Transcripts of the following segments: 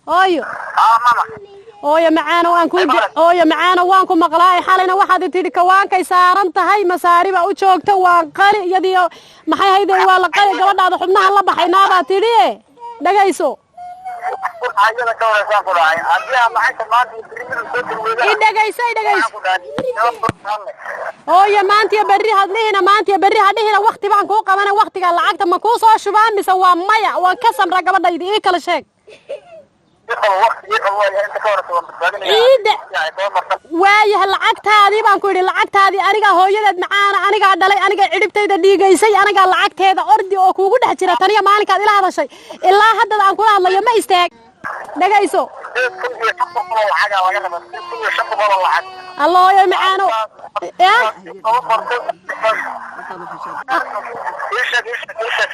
Hooyo. Hooyo macaano, waan ku, hooyo macaano, waan ku maqlaay. Xalayna waxaad tidhi kawaankay saaran tahay, masaariba u joogto, waan qali iyadiyo maxay haydeen, waa la qali gabadhaada, xubnaha la baxaynaabaa tidhi. Dhagayso. Ayada ka wareysaan ku dhahay haddii aan lacagta maanta iyo berri miduu soo dirweyda. I dhagayso, i dhagayso hooyo. Maantiyo berri hadhihina, maantiyo berri hadhihina, wakti baan kuu qabana. Waktiga lacagta ma kuu soo shubaan mise waa maya? Waan ka samraa gabadhayda, ii kala sheeg. Waqti ii qabo, waaya inta ka horeysa waan badbaadinaya. Ciidda. Soo martan. Waayahay, lacagtaadii baan ku yidhi, lacagtaadii anigaa hooyadeed macaana, anigaa dhalay, anigaa cidhibtayda dhiigaysay, anigaa lacagteeda ordi oo kuugu dhex jira. Taniya maalinkaad ila hadashay ilaa haddada aan kula hadlayo ma istaag. Dhagayso. 8500 oo lacagaa laga rabaa, 8500 oo lacag. Alla, hooyo macaano ya. Soo qortay. Ii sheeg, ii sheeg, ii sheeg.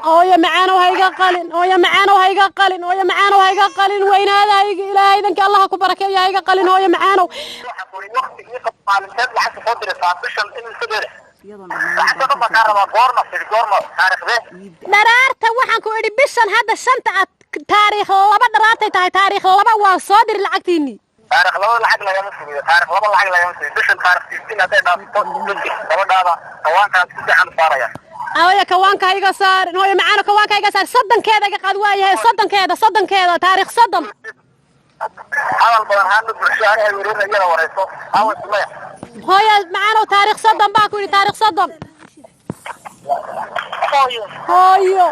Hooyo macaanow, ha iga qalin. Hooyo macaanow, ha iga qalin. Hooyo macaanow, ha iga qalin. Weynaadahayga, Ilaahay idanka Allaha ku barakeeya, ha iga qalin, hooyo macaanow. Waxaan ku yidhi waqti ii qabo, maalinteed lacagta soo diraysaa bishan in isageeda lacagta dhan baan kaa rabaa? Goorma tidhi? Goorma taariikhdee? Dharaarta waxaan ku idhi bishan hadda shanta aad taariikh 2 dharaartay tahay, taariikh 2 waan soo diri lacagtiinii. Taarikh 2 lacag lagama sugiyo, taarikh 2 lacag lagama sugiyo. Bishan taarikh 15 hadday dhaafto, gabadhaada kawaankaas si fiican u saaraya. Hooyo, kawaanka ha iga saarin. Hooyo macaano, kawaanka ha iga saarin. 30-keeda iga qaad. Waayahay, 30-keeda, 30-keeda, taariikh 30. Hadal badan haana buuxsho, ani hay wareer, iyada wareyso. Awa Sumaya. Hooyo macaanow, taariikh 30 baa ku yidhi, taariikh 30. Hooyo. Hooyo.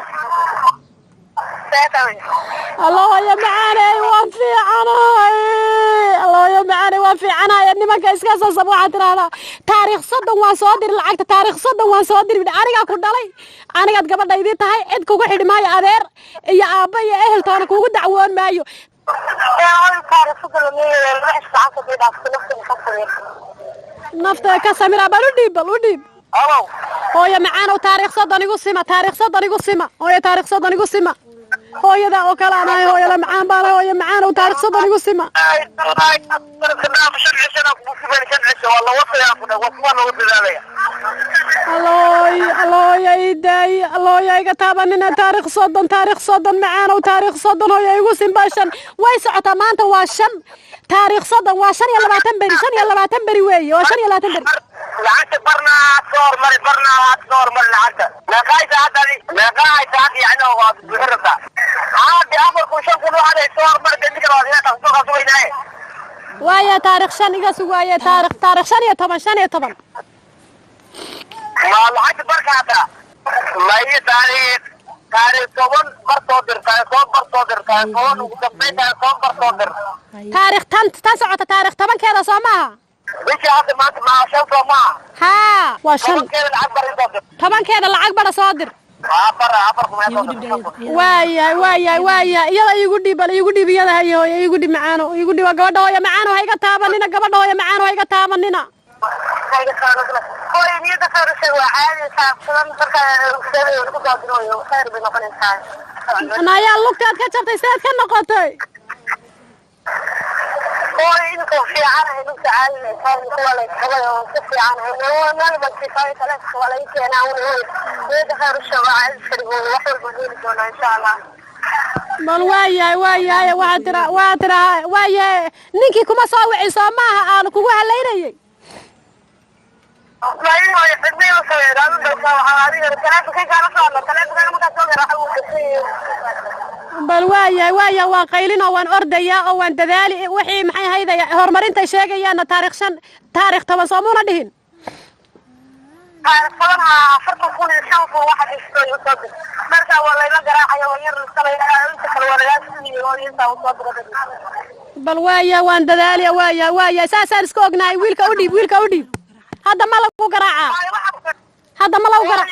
Alla, hooyo macaaney, waan fiicanahay. Alla, hooyo macaaney, waan fiicanahay. Nimanka iska sasab, waxaad tidahdaa taariikh 30 waan soo diri lacagta, taariikh 30 waan soo diri. Anigaa ku dhalay, anigaad gabadhaydii tahay, cid kugu xidhi maayo, adeer iyo aabba iyo ehel toona kugu dacwoon maayo. Taariikh 30 lama dhaafto, nafta ka samir. Nafta ka samira. Bal u dhiib, bal u dhiib. Alow. Hooyo macaanow, taariikh 30 igu sima, taariikh 30 igu sima. Hooyo, taariikh 30 igu sima. Hooyada oo kale aan ahay, hooyada macaan baan ahay. Hooyo macaanow, taariikh 30 igu sima. 5 cishana kugu sugan, 5 cisho waa la wasayaa ku dhah, wasbaa loogu dadaalaya. Allooy, allooya, ii daay. Allooya, iga taabanina. Taariikh 30, taariikh 30, macaanow, taariikh 30 hooyo igu simba. 5 way socotaa, maanta waa 5. Taariikh 30 waa 25 beri, 25 beri weeye, waa 25 beri. Lacagta barna aad soo hormari, barna aad soo hormari. Lacagta meeqa haysa hadda adi? Meeqa haysa hadda? Yani waad buuxin rabtaa haadi 4000, 5000 waxaad hay soo hormari. Dee ninkan waad inaad soo kasugaynaaye. Waaya, taariikh 5 iga sug. Waaye, taariikh 15, 15. Ma lacagta barka hadda maye? Taariikh 10 bar soo dir, taariikh 10 bar soo dir, taariikh 10 ugu dambeyn, taariikh 10 bar soo dir. Taariikh tan socota, taariikh 10-keeda soo maaha? Bishii hadda maanta maa 5 soo maaha? Haa, waa 5. 10-keeda lacag bar soo dir. 10-keeda lacag bara soo dir. 4000 soo dir, 5000. Waayahay, waayahay, waayahay. Iyada iigu dhiib, bal iigu dhiib iyada. Haye hooyo, iigu dhiib macaano, iigu dhiib. Waa gabadha. Hooyo macaano, ha iga taabanina. Gabadha, hooyo macaano, ha iga taabanina. Hooyo, niyada khayr u sheeg, waa caadi saabsadan marka ku soo diro, khayr bay noqonaysaa. Nayaa, lugtaad ka jabtay sidaad ka noqotay? Hooyo, iminka fiicanahay, lugta caadi waa la kabay oo si fiicanahay, meel balsiifaayo taleefanka waa laga keenaa un. Hooyo, niyada khayr u sheeg, waa caadi fadhigo, wax walba heli doonaa insha Allah. Bal waayahay, waayahay. Waxaad tira, waxaad tiraa waayahay, ninkii kuma soo wicin soo maaha aan kugu halaynayay? Hooyo, xidhnay u soo yeedhaa waxaa adiga taleefankayga la socda, taleefankayga markaa soo yara waxa uu gashay. Bal waayahay, waayahay. Waan qaylin oo waan ordayaa oo waan dadaali. Wixii maxay haydaya horumarintay sheegayaanna taariikh 5, taariikh 10 soomuuna dhihin? Taariikh 10 ha, 40,000 iyo 5000 waxa dhigtay usoo dir. Marka waa layla garaacaya, waa yar lisanaya, inta kale waa lagaa sugiyo oo intaa usoo dira. Bal waaya, waan dadaaliya. Waaya, waaya, saasaan iska ognahay. Wiilka u dhiib, wiilka u dhiib. Hadda ma lagu garaacaa? Hadda ma lagu garaac?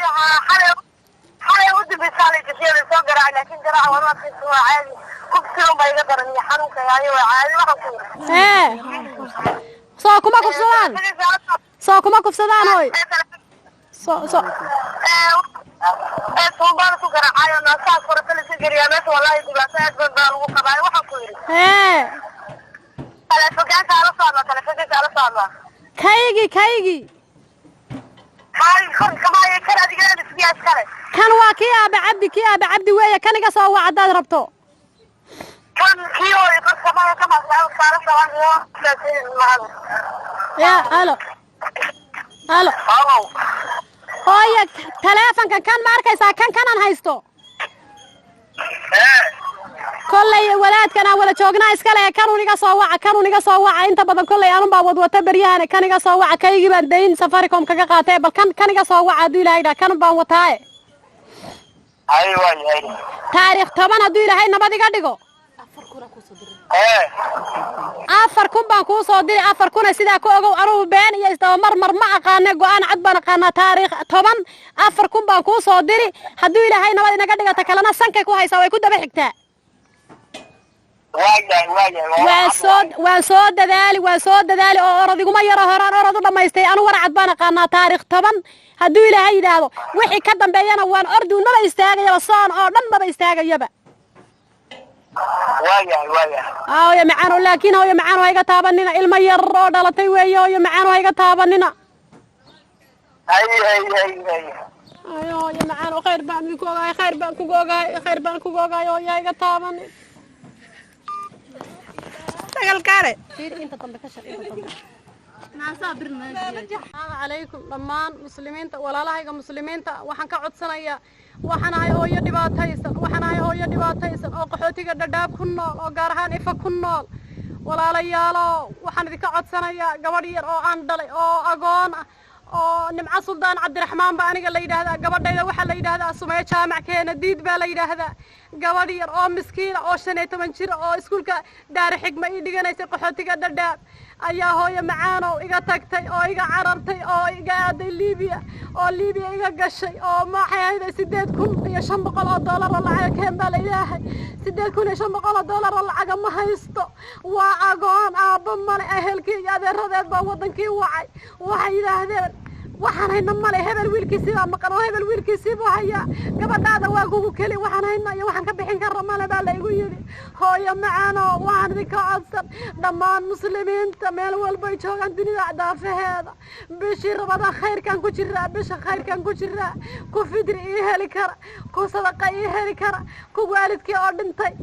Xalay u dambaysaa lay gashay, soo garaac, laakiin garaaca waa adkaysa, waa caadi. Kufsigan baa iga daran iyo xanuunka haayo, waa caadi waxaan ku yidhi. Ee, soo kuma kufsadaan, soo kuma kufsadaan hoy, soo soo. Ee, tuumbada ku garaacayo, naasaha korata laiska geliyaa meesha. Wallahi dhibaato aad badan baa lagu qabaayo waxaan ku yidhi. Taleefankaanka ala socda, taleefankaanka ala socda. Kaygii, kaygii. Hay, kor kamaayo kan adigana isbiyaa iskale. Kan waa kii Aaba Cabdi, kii Aaba Cabdi weeye. Kan iga soo wac haddaad rabto. Kan kii oo dadka ma ka maqlaa saara saban iyo Ya, halo, halo. Halo. Hooye, taleefanka kan ma arkaysaa? Kan kanaan haysto. Ee. Kolley walaadkan aan wada joognaa iskale. Kanun iga soo waca, kanun iga soo waca. Inta badan kolley anun baa wadwata beryahane. Kan iga soo waca. Kaygii baan dayn Safaricom kaga qaatee. Bal kan kan iga soo waca hadduu Ilaahay dhaa. Kanun baan wataaye. Hay, waay, hay. Taariikh 10 hadduu Ilaahay nabad iga dhigo, 4000 baan kuu soo diri. 4000 sidaa ku ogow. Anugu been iyo isdaba mar ma aqaane, go-aan cad baan aqaanaa. Taariikh 10 4000 baan kuu soo diri hadduu Ilaahay nabad inaga dhigata. Kalena sankay ku haysaa, way ku daba xigtaa. Waayahay, waayahay. Waan soo dadaali, waan soo dadaali oo orod iguma yaro. Horaan orod u dhammaystay. Anu war cad baan aqaanaa. Taariikh 10 hadduu Ilaahay yidhaahdo, wixii ka dambeeyana waan orduun, maba istaagayaba, soon oo dhan maba istaagayaba. Waayahay, waayahay. Hooyo macaano, laakiin hooyo macaano, ha iga taabanina. Ilmo yar oo dhalatay weeye. Hooyo macaano, ha iga taabanina. Hay, hay, hay, hay. Ay, hooyo macaano, khayr baan idinku ogahay, khayr baan kugu ogahay, khayr baan kugu ogahay. Hooyo, ha iga taabanin. Sagalkaale. Fiir inta dambe ka shar, inta dambe. Asalaamu calaykum dhammaan muslimiinta, walaalahayga muslimiinta. Waxaan ka codsanayaa, waxaan ahay hooyo dhibaataysan, waxaan ahay hooyo dhibaataysan oo qaxootiga Dhadhaab ku nool, oo gaar ahaan Ifa ku nool. Walaalayaalo, waxaan idinka codsanayaa gabadh yar oo aan dhalay oo agoon ah oo Nimco Suldaan Cabdiraxmaan baa aniga la yidhaahdaa. Gabadhayda waxaa la yidhaahdaa Sumeyo Jaamac Keena Diid baa la yidhaahdaa. Gabadh yar oo miskiina oo 15 jir oo iskuulka Daari Xigma ii dhiganaysay qaxootiga Dhadhaab ayaa, hooyo macaanow, iga tagtay oo iga carartay oo iga aaday Liibiya, oo Liibiya iga gashay, oo maxay ahayday, 8500 oo doolar oo lacaga keen baa la ilaahay. 8500 oo doolar oo lacaga ma haysto. Waa agoon, aabba male. Ehelkii iyo adeeradeed baa waddankii wacay. Waxay yidhaahdeen, waxaan hayna male, hebel wiilkiisii baa maqan oo hebel wiilkiisii buu hayaa, gabadhaada waa kugu keli. Waxaan hayna iyo waxaan ka bixin karra male baa la igu yidhi. Hooyo macaano, waxaan idinka codsan dhammaan muslimiinta meel walbay joogaan dunida daafaheeda, bishii Ramadaan khayrkaan ku jiraa, bisha khayrkaan ku jiraa, ku fidri ii heli kara, ku sadaqa ii heli kara, ku waalidkii oo dhintay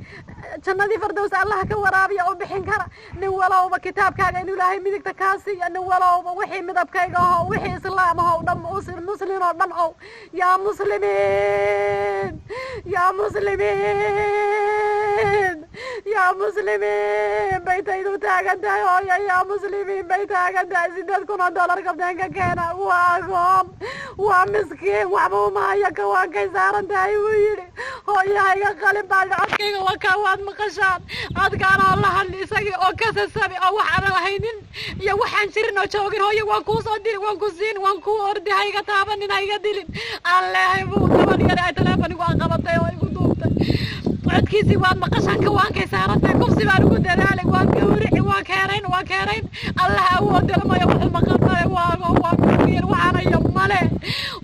jannadii Fardows Allah ka waraabiya oo bixin kara, nin walowba kitaabkaaga inuu Ilaahay midigta kaa siiya, nin walowba wixii midabkayga aho, wixii islaam aho dhan, muslin oo dhan ow, yaa muslimiin, yaa muslimiin, yaa muslimiin bay taydu taagan tahay. Hooyo, yaa muslimiin bay taagan tahay. 8000 oo dollar kabteenka keena. Waa agoon, waa miskiin, waxba uma hayo, kawaankay saaran tahay buu yidhi. Hooyo, hayga qalin baa. Codkayga wakaa, waad maqashaan codkaan oo la hadli isagii oo ka sasabi oo wax aanan haynin iyo waxaan jirin oo joogin. Hooyo, waan kuu soo diri, waan ku siin, waan kuu ordi, hayga taabanin, hayga dilin aan leehay buu gabadh yar ay teleefonigu qabatay oo igu duubtay. Codkiisii waad maqashaan. Kawaankay saaran tahay. Kufsi baan ugu dadaalay, waan gawrici, waan keenayn, waan keenayn. Allah awood lamayo, wuxuu maqan male. Waago waa miskiin, waxaan hayo male,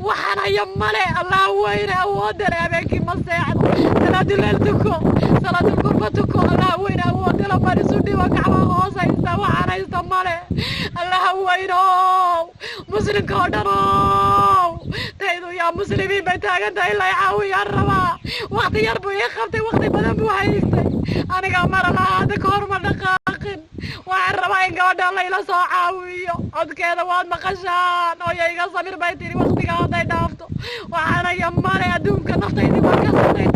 waxaan hayo male. Allah weyne awoodda le. Habeenkii ma seexdo, salaaduleel tuko, salaadul kurba tuko. Allah weyne awoodda le baan isu dhibo, gacmaha hoos haysta, waxaan haysta male. Allah weynow, muslimka oo dhanow, taydu yaa muslimiin bay taagan tahay. Ilaa caawiyaan rabaa. Waqti yar buu ii qabtay, waqti badan buu haystay. Aniga mara lahaa hadda ka hor ma dhaqaaqin. Waxaan rabaa in gabadha layla soo caawiyo. Codkeeda waad maqashaan. Ooyo, iga samir bay tiri. Waqtiga hadday dhaafto, waxaanaya male. Adduunka naftaydi waan ka samray.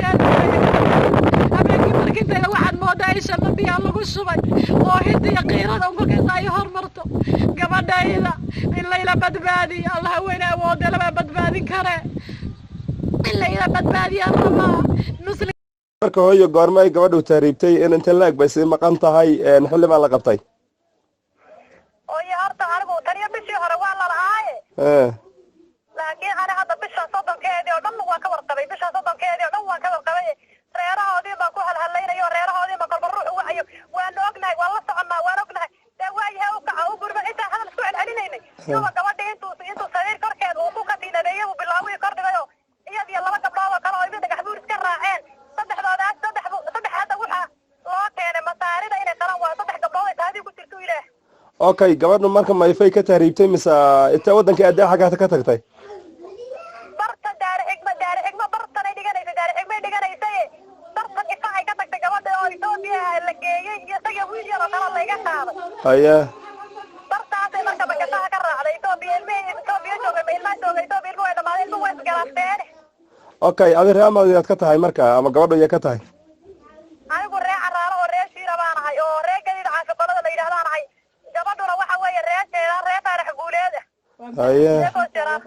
Habeenkii markintayda waxaad moodaa isha biyaa lagu shubay oo hinta iyo qiirada un kolkaysa ay hormarto. Gabadhayda in layla badbaadiyo, Allah weyne awoode lama badbaadin kare, in layla badbaadiyaan rabaa muslim. Marka hooyo, goorma ay gabadhu tahriibtay? In inta laag bay sii maqan tahay? Xilli baa la qabtay? Oyo, horta anigu taniyo bishii hore waa lalahaaye, laakiin ani hadda bisha 30-keedii oo dhan waan ka warqabay. Bisha 30-keedii oo dhan waan ka warqabay. Reerahoodii baan ku halhalaynayo, reerahoodii baan kolba ruux u wacayo. Waanu ognahay, waan la soconnaa, waan ognahay. Dee waayahay, u kaca, u gurba, intaan hadal isku celcelinaynay yuba gabadhii intuu sariir korkeed uu ku katiinadeeyey uu bilaawihii kor dhigayo, iyadiyo laba gabdhood oo kale oo imid dhagax buur iska raaceen. Saddexdoodaas, saddex saddex hadda waxaa loo keenay masaarida inay qalan. Waa saddex gabdhood ay taadii ku jirto ilaah. Okay, gabadhu marka mayfay ka tahriibtay mise inta waddankii addee xaggaa ka tagtay? Barta Daari Xigma, Daari Xigma. Geeyey iyo isaga wiil yaroo kale layga qaaday. Bartaasay marka bakataha ka raacday Etoobiya. Ilmihii Etoobiya joogay ma ilmaha jooga Etoobiya, ilmuhu way dhamaadeen, ilmuhu way isgalaafteen. Okay, adi ree amaad ka tahay marka, ama gabadhu iya ka tahay? Anigu ree Caraalo oo ree Shiira baan ahay, oo ree Gadiid Caafiqolada la yidhahdaan ahay. Gabadhuna waxa weeye ree Jeeraan, ree Faarax Guuleed. Reekoo Jeeraan.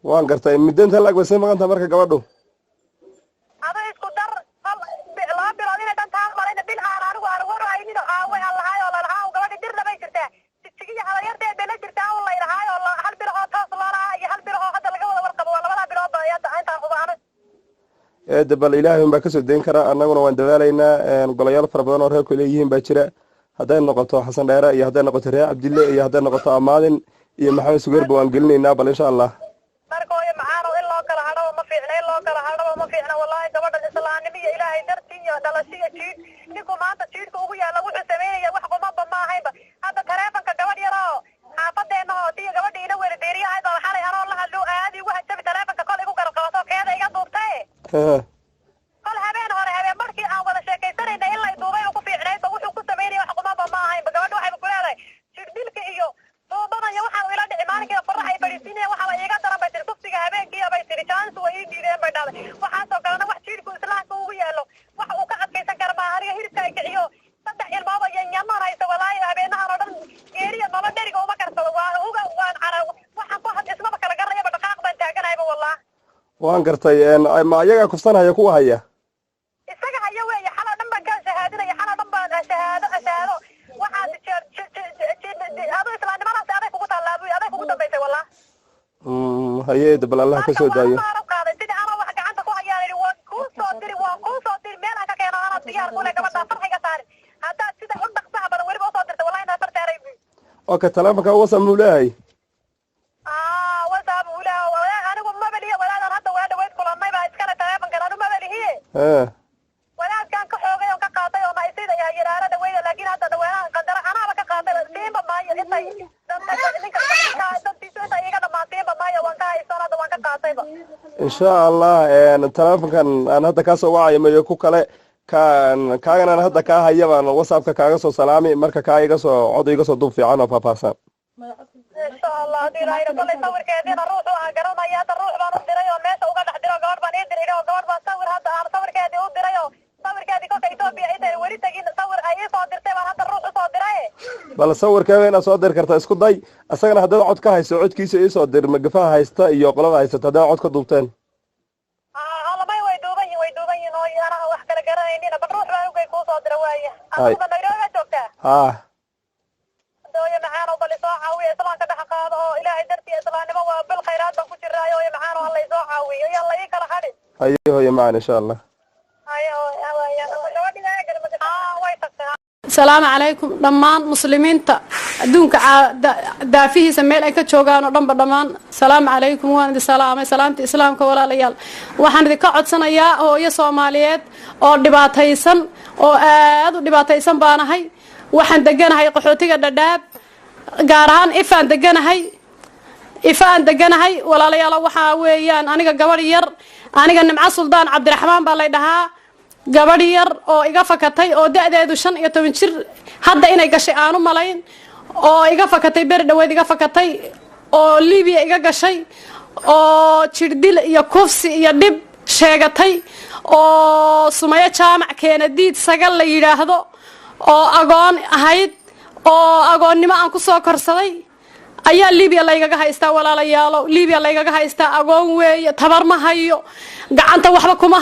Waan gartay. Muddo inta laag bay sii maqan tahay marka gabadhu? Ado isku dar hal 2 bilood inay dhantaan malayna. Bil aan anigu aan war haynin oo aaway aan lahaay oo lalahaa gabadha dirna bay jirtaa, Jigjigiyo habaryarteed bay la jirtaa oo laylahaay, oo hal bil oo toos loo lahaa iyo hal bil oo hadda laga wada warqabo. Waa labadaa bilood ba hadda intaan hubo anigu. Eedda, bal Ilaahay unbaa kasoo dayn karaa. Annaguna waan dadaalaynaa. Golayaal fara badan oo reerku leeyihiin baa jira, hadday noqoto Xasan Dheere iyo hadday noqoto reer Cabdille iyo hadday noqoto Amaadin iyo Maxamed Sugeerba, waan gelinaynaa bal insha Allah. Marka hooyo macaanow, in loo kala hadhaba ma fiicna, in loo kala hadhaba ma fiicna. Wallahi gabadhan islaamnimo iyo Ilaahay dartii iyo dhalasho iyo jiidh ninku maanta jiidhka ugu yaalla wuxuu samaynaya wax qumaba ma ahaynba. Hadda taleefonka gabadh yaroo xaafadeenna oo tiyo gabadha ila wada deeriyahayd baa xalay anoo la hadlo aadi igu hajabi, taleefonka kol igu garab qabato, keeda iga duubtaye. Kol habeen hore, habeen markii aan wada sheekaysanayna, in lay duubay oo ku fiicnaydba. Wuxuu ku samaynaya wax qumaba ma ahaynba. Gabadha waxayba ku leedahay jirdhilka iyo tuubadan iyo waxaan ila dhici maalinkii qorax ay fadhiisiinaya. Waxaaba iiga daran bay tiri kufsiga habeenkiiya bay tiri, chance way ii diideen bay dhahday. Waxaasoo kalena wax jiidhku islaamka ugu yaallo wax uu ka adkaysan kara maaha. Aniga hiribka ay kiciyo, saddex ilmooba iyo nyamaan haysta. Walaahi habeenahan oo dhan geeriya maba dheriga uma karsado, waa uga waan cara waxaan ku had ismaba kala garanayaba, dhaqaaq baan taaganahayba wallah. Waan gartay. Ma ayagaa kufsanhaya kuwa haya? Isaga haya weeye. Xaloo dhan baan ka shahaadinaya, xaloo dhan baan shahaado shahaado. Waxaad adu islaamnimadaasi aday kugu taallaa buy, aday kugu dambaysay wallah. Haye eedda, bal Allah ka soo daayo. Waan qaaday sidii anoo wax gacanta ku hayaan idhi, waan kuu soo diri, waan kuu soo diri, meel aan ka keeno anaa diyaar kule. Gabadhaa farxiga saarin haddaad sida u dhaqsaha badan weliba usoo dirtay, wallahi inaa fartaaray buy. Okay, taleefonka WhatsApp muu leeyahay? WhatsApp uu leeyahay. Anigu mabalihi, walaadan hadda waa dhaweyd kulannay baa iskale taleefonkan, anu mabalihiye. Walaadkan ka xoogay oon ka qaatay oo maisida yaa yidhaahda dhaweyda, laakiin hadda dhaweanahan qandara anaaba ka qaatay. Siinba maayo intay ninka dantiisu intay iiga dhammaan, siinba maayo. Waan ka haysan hadda, waan ka qaatayba. Insha Allah, taleefonkan aan hadda kaa soo wacayo mayo ku kale kaan kaagan aan hadda kaa haya baan WhatsAppka kaaga soo salaami. Marka kaa iga soo cod, iga soo duub fiican oo faahfaahsan. Insha Allah, haddii Ilaahayna kollay sawirkeediina ruuxu aan garanaya hadda, ruux baan u diray oo meesha uga dhex diro. Gabadh baan ii diray oo gabadh baan sawir hadda aan sawirkeedii u diray, oo sawirkeedii kolka Etoobiya intay weli tegin sawir ay ii soo dirtay baan hadda ruux usoo diray. Bal sawirkeeda inaad soo diri karta isku day. Isagana haddaad cod ka hayso, codkiisa iisoo dir, magafaha haysta iyo qolada haysata haddaad cod ka duubteen. Lamay way duuban yihin, way duuban yihin hooyo, anaa wax kala garanaynina. Bal ruux baan ugay kuu soo dira waaya. Adiguba Nairobi baa joogtaa? Haa. Hooyo macaanow, bal isoo caawiya, islaamka dhex qaado oo Ilaahay dartii, islaamnimo waa bil khayraad baan ku jiraayo. Hooyo macaanow, hala isoo caawiyo iyo hala ii kala hadhin. Haye hooyo macaan, insha Allah. Haye hooyo, way tagtay. Asalaamu calaykum dhammaan muslimiinta adduunka daafihiisa meel ay ka joogaan oo dhanba dhammaan, salaamu calaykum. Waan idin salaamay salaamta islaamka. Walaalayaal, waxaan idinka codsanayaa hooyo Soomaaliyeed oo dhibaataysan oo aad u dhibaataysan baanahay. Waxaan deganahay qaxootiga Dhadhaab, gaar ahaan Ifaan deganahay, Ifaan deganahay. Walaalayaal, waxaa weeyaan aniga gabadh yar, aniga Nimco Suldaan Cabdiraxmaan baa lay dhahaa, gabadh yar oo iga fakatay oo da-deedu 15 jir hadda inay gashay aanu malayn, oo iga fakatay beri dhaweed, iga fakatay oo Libiya iga gashay, oo jirdil iyo kufsi iyo dhib sheegatay, oo Sumayo Jaamac Keenadiid Sagal la yidhaahdo, oo agoon ahayd, oo agoonnimo aan kusoo korsaday ayaa Libiya laygaga haystaa. Walaalayaalo, Libiya laygaga haystaa. Agoon weeye, tabar ma hayo, gacanta waxba kuma.